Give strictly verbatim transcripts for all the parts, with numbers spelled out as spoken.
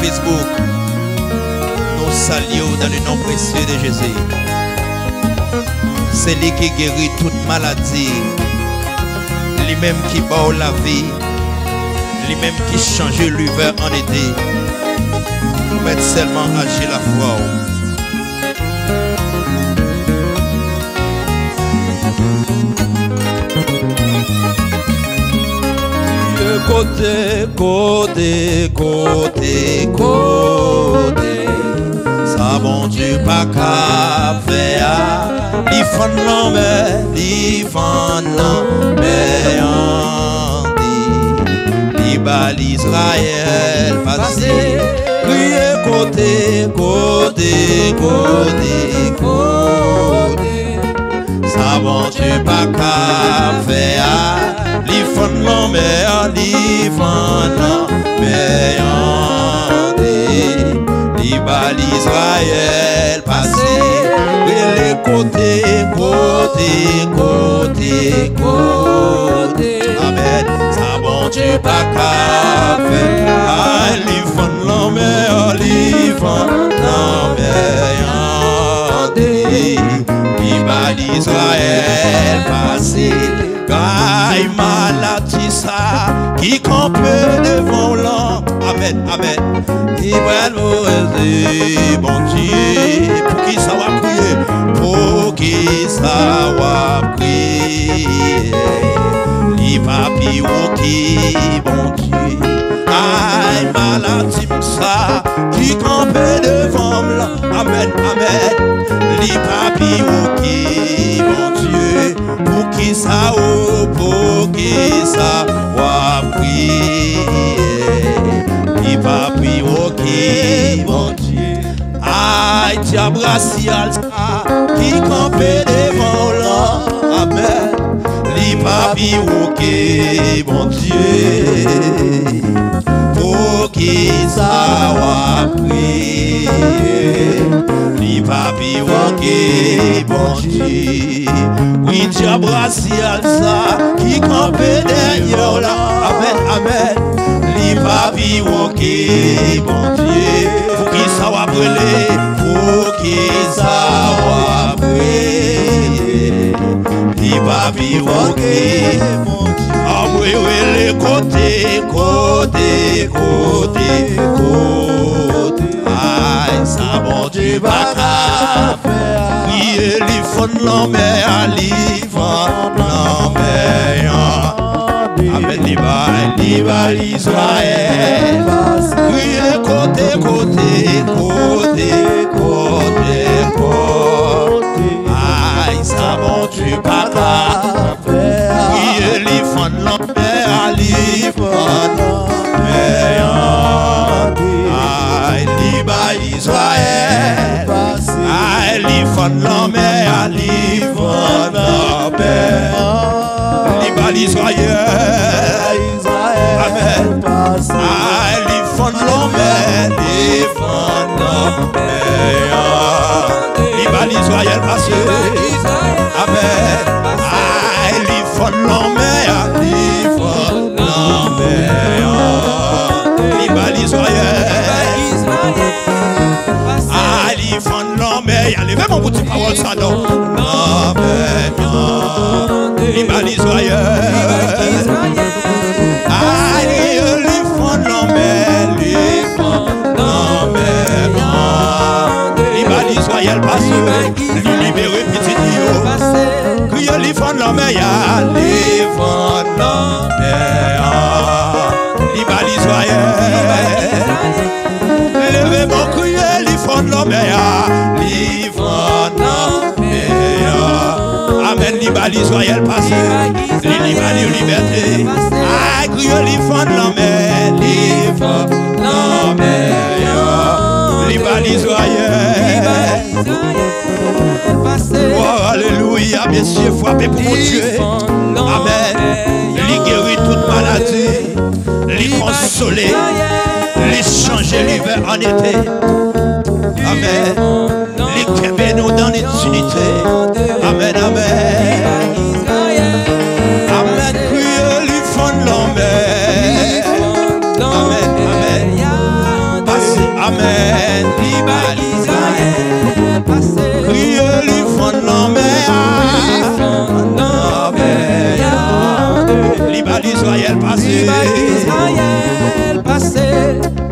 Facebook, nou salye w dans le nom précieux de Jésus. Se li ki geri tout maladi. Li menm ki ba w lavi. Li menm ki chanje livè an ete. Ou mèt sèlman aji lafwa w. Kote, kote, kote, kote, sa Bondye pa ka fè a. Li fann lanmè, li fann lanmè an. Li ba Izrayèl pase. Kriye kote, kote, kote, kote, sa Bondye pa ka fè a. Li fann lanmè, li fann lanmè an de. Li ba Izrayèl pase. Rele kote, kote, kote, kote. Amèn. Sa Bondye pa ka fè. Ay, li fann lanmè, li fann lanmè an de. Li ba Izrayèl pase. Kay maladi sa ki kanpe devan w lan. Amèn, amèn. Li pral voye Bondye. Poukisa w ap kriye? Poukisa w ap kriye? Li pa pi wo ke Bondye. Ay, maladi m sa ki kanpe devan m lan. Amèn, amèn. Li pa pi wo ke Bondye. Poukisa, o, poukisa w ap kriye? Li pa pi wo ke Bondye. Ay, dyab rasyal sa ki kanpe devan w lan. Amèn. Li pa pi wo ke Bondye. Poukisa w ap kriye? Li pa pi wo ke Bondye. Wi, dyab rasyal sa ki kanpe dèyè w la. Amèn, amèn. Li pa pi wo ke Bondye. Poukisa w ap rele? Poukisa w ap kriye? Li pa pi wo ke Bondye. Anmwe rele kote, kote, kote, kote. Ay, sa Bondye pa ka fè. Kriye, li fann lanmè a, li fann lanmè an. Amèn, li bay, li bay Izrayèl. Kriye kote, kote, kote, kote, kote. Ay, sa Bondye pa ka fè. Kriye, li fann lanmè a, li fann lanmè an. Ay, li bay Izrayèl. Ay, li fann lanmè a, li fann lanmè an. Li ba Izrayèl. Amèn. Ay, li fann lanmè, li fann lanmè an. Li ba Izrayèl pase. Amèn. Ay, li fann lanmè a, li fann lanmè an. Li ba Izrayèl. Ay, li fann lanmè a. Leve men w pou di pawòl sa non. Lanmè an. Li ba Izrayèl. Ay, li fann lanmè, li fann lanmè an. Li ba Izrayèl pase. Li libere pitit li yo. Kriye, li fann lanmè a, li fann lanmè an. Li ba Izrayèl. Leve men w kriye, li fann lanmè a, li fann lanmè an. Amèn, li ba Izrayèl pase. Li, li ba li libète. Ay, kriye, li fann lanmè, li fann lanmè an. Li ba Izrayèl. Oh, alelouya, mesye, frape pou Bondye. Amèn. Li geri tout maladi. Li konsole. Li chanje livè an ete. Amèn. Li kenbe nou dans l'intimité. Amèn, amèn. Amèn, kriye, li fann lanmè. Amèn, amèn. Pase,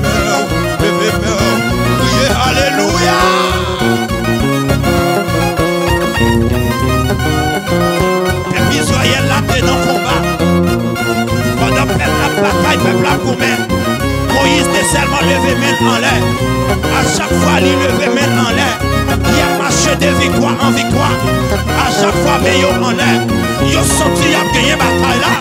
men w, leve men w, kriye alelouya. Pèp Izrayèl la te nan konba. Pandan pèp la ap batay, pèp la ap goumen, Moyiz te sèlman leve men l anlè. A chak fwa li leve men l anlè, y ap mache de viktwa an viktwa. A chak fwa men yo anlè, yo santi y ap genyen batay la.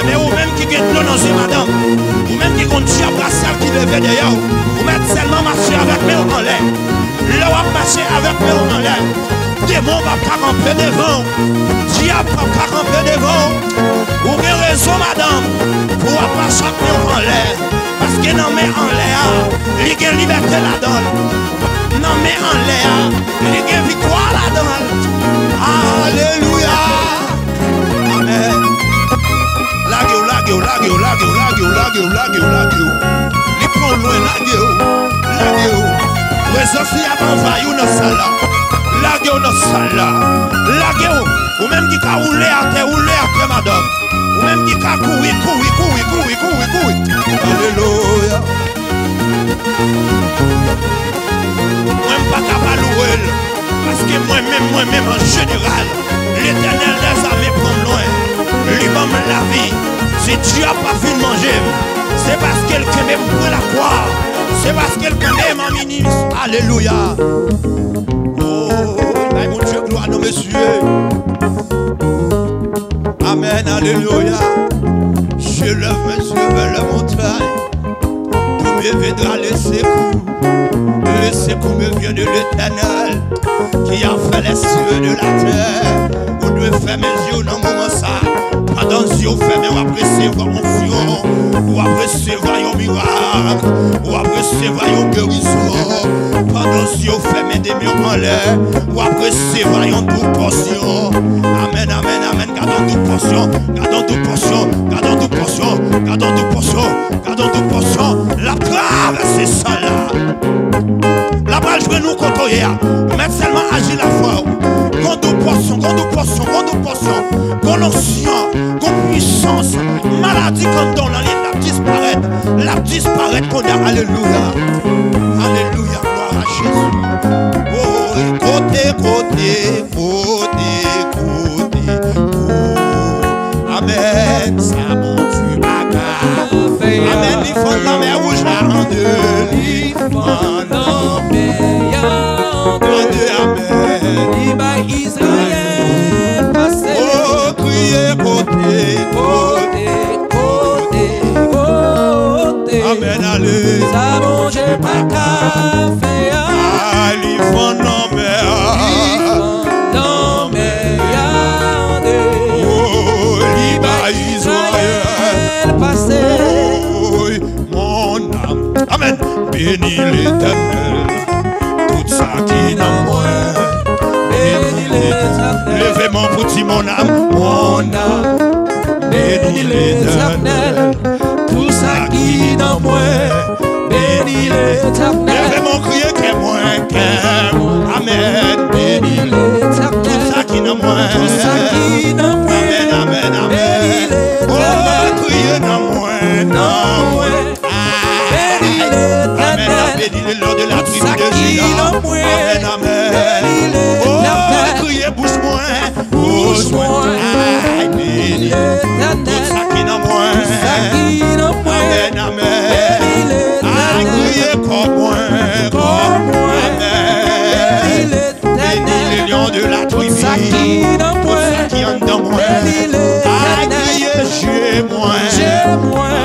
Ebyen, ou menm ki gen dlo nan zye, madanm, ou menm ki konn dyab rasyal ki leve dèyè w, ou mèt sèlman mache avèk men w anlè. Lè w ap mache avèk men w anlè, demon p ap ka kanpe devan w. Dyab p ap ka kanpe devan w. Ou gen rezon, madanm, pou w ap mache ak men w anlè. Paske nan men anlè a, li gen libète ladan l. Nan men anlè a, li gen viktwa ladan l. Alelouya! Amèn. Lage w, lage w, lage w, lage w, lage w, lage w, lage w, lage w. Li pran w lwen, lage w, lage w. Prezans li ap anvayi w nan sal la. Lage w nan sal la. Lage w. Ou menm ki ka woule atè, woule atè, madanm. Ou menm ki ka kouri, kouri, kouri, kouri, kouri, kouri. Alelouya. Mwen m pa ka pa louwe l. Mwen menm an jeneral, Letènèl dèzame pran m lwen. Li ban m lavi. Si dyab pa fin manje m, se paske l kenbe m pre lakwa. Se paske l kenbe m an minis. Alelouya. Oh, bay Bondye glwa, non, mesye. Amèn, alelouya. Je lève mes yeux vers les montagnes. D'où me viendra le secours? Le secours me vient de l'Éternel, qui a fait les cieux et la terre. Ou dwe fèmen zye w nan moman sa. Pandan zye w fèmen, w ap resevwa onksyon. W ap resevwa yon mirak. W ap resevwa yon gerizon. Pandan zye w fèmen, de men w anlè, w ap resevwa yon dou pòsyon. Amèn, amèn, amèn. Gad yon dou pòsyon. Gad yon dou pòsyon. Gad yon dou pòsyon. Gad yon dou pòsyon. Gad yon dou pòsyon. L ap travèse sal la. L ap al jwenn ou kote w ye a. Ou mèt sèlman aji lafwa w. Gon dou pòsyon, gon dou pòsyon, gon dou pòsyon, gon lonsyon, gon pwisans. Maladi k anndan w lan, li l ap disparèt. L ap disparèt kounye a. Alelouya. Alelouya. Glwa a Jezi. Oh, kote, kote, kote, kote, oh. Amèn. Sa Bondye pa ka fè. Amèn. Li fann lanmè wouj la an de. Li fann lanmè a an de. An de. Amèn. Li bay Izrayèl pase. Oh, kriye kote, kote, kote, kote. Amèn, ale. Sa Bondye pa ka fè a. Ay, li fann lanmè a. Li fann lanmè a an de. Oh, li bay Izrayèl pase. Oh, mon âme. Amèn. Bénis l'Éternel, tout sa ki nan mwen. Bénis l'Éternel. Leve men w pou di, mon âme, mon âme, bénis l'Éternel, tout sa ki nan mwen. Bénis l'Éternel. Leve men w, kriye, kè mwen, kè mwen. Amèn. Bénis l'Éternel. Tout sa ki nan mwen. Tout sa ki nan mwen. Amèn, amèn, amèn. Bénis l'Éternel. Oh, kriye nan mwen, nan mwen. Bénis l'Éternel. Amèn. Bénis le nom de la tribu de Juda. Amèn, amèn. Oh, kriye bouch mwen, bouch mwen. Ay, béni tout sa ki nan mwen. Amèn, amèn. Ay, kriye kò mwen, kò mwen. Amèn. Bénis le lion de la tribu. Tout sa ki anndan mwen. Ay, kriye je mwen.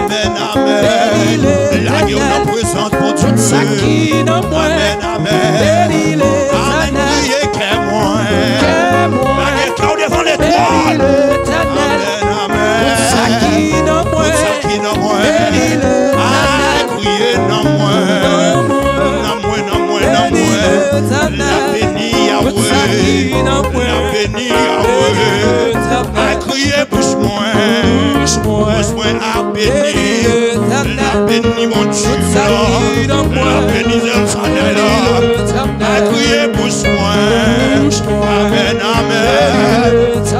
Amèn, amèn. Lage w nan prezans Bondye. Amèn, amèn. Amèn, kriye kè mwen. Lage kè w devan Letènèl. Amèn, amèn. Tout sa ki nan mwen. Ay, kriye nan mwen. Nan mwen, nan mwen, nan mwen. L ap beni Yahweh. L ap beni Yahweh. Ay, kriye bouch mwen. Bouch mwen ap beni. L ap beni Bondye m nan. L ap beni El Shaddai la. Ay, kriye bouch mwen. Amèn, amèn.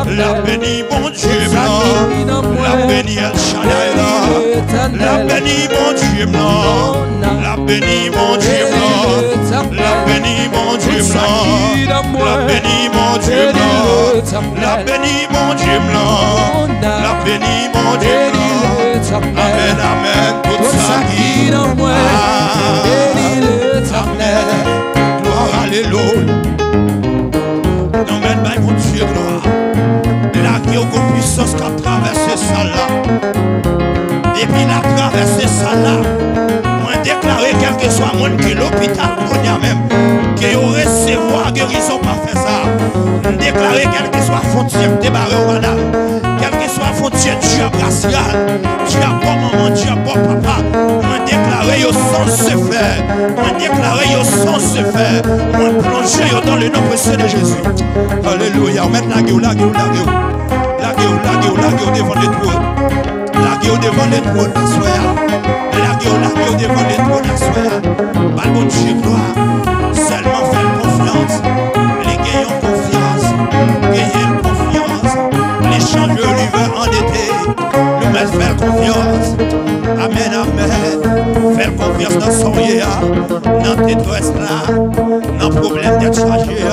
L ap beni Bondye m nan. L ap beni El Shaddai la. L ap beni Bondye m nan. L ap beni Bondye m nan. L ap beni Bondye m nan. L ap beni Bondye m nan. L ap beni Bondye m nan. L ap beni Bondye m nan. Amèn, amèn. Tout sa ki nan mwen. Glwa, alelouya. Amèn, bay Bondye glwa. Lage w, gon pwisans k ap travèse sal la. Depi l ap travèse sal la, mwen deklare, kèlkeswa moun ki lopital kounye a menm, ke yo resevwa gerizon pafè sa. M deklare, kèlkeswa fwontyè k te bare w, madanm, kèlkeswa fwontyè dyab rasyal, dyab bò manman, dyab bò papa, mwen deklare yo sans effet. Mwen deklare yo sans effet. Mwen plonje yo dans le nom précieux de Jésus. Alelouya. Ou mèt lage w, lage w, lage w. Lage w, lage w, lage w devan Letwòn. Lage w devan Letwòn aswè a. Lage w, lage w devan Letwòn aswè a. Bay Bondye glwa. Sèlman fè l konfyans. Li gen yon konfyans. Genyen l konfyans. Li chanje livè an ete. Nou mèt fè l konfyans. Amèn, amèn. Fè l konfyans nan sa w ye a. Nan detrès la. Nan pwoblèm tèt chaje a.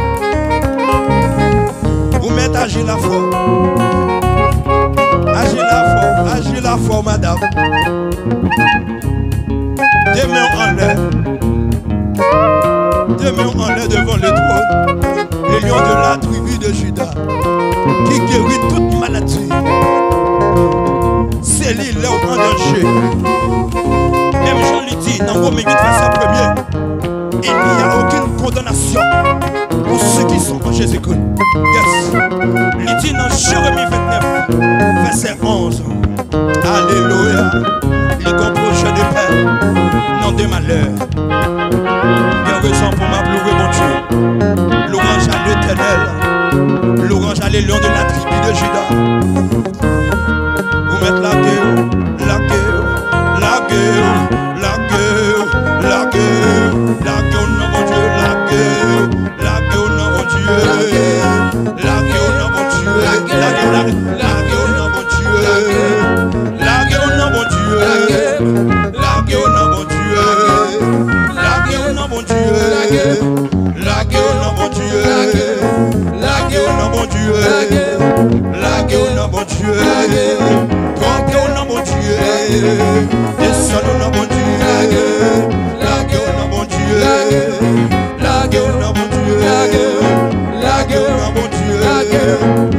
De men w anlè. De men w anlè devan letwòn. Le lion de la tribu de Juda, ki geri tout maladi. Se li lè w an danje. Menm jan li di nan Women uit vèsè premye, il n'y a aucune condamnation pour ceux qui sont en Jésus-Christ. Yes. Li di nan Jeremi vennèf, vèsè onz. Alelouya. Li gon pwojè de pè, non de malè. Gen rezon pou m ap louwe Bondye. Louange à l'Éternel. Louange à le lion de la tribu de Juda. Ou mèt lage w, lage w, lage w, lage w, lage w, lage w nan Bondye, lage w, lage w nan Bondye, lage w nan Bondye, lage, lage, lage w nan Bondye, lage w nan Bondye, lage w nan Bondye, lage w nan Bondye. Lage w nan Bondye. Lage w nan Bondye. Lage w nan Bondye. Lage w nan Bondye. Desann w nan Bondye. Lage w nan Bondye. Lage w nan Bondye. Lage w nan Bondye.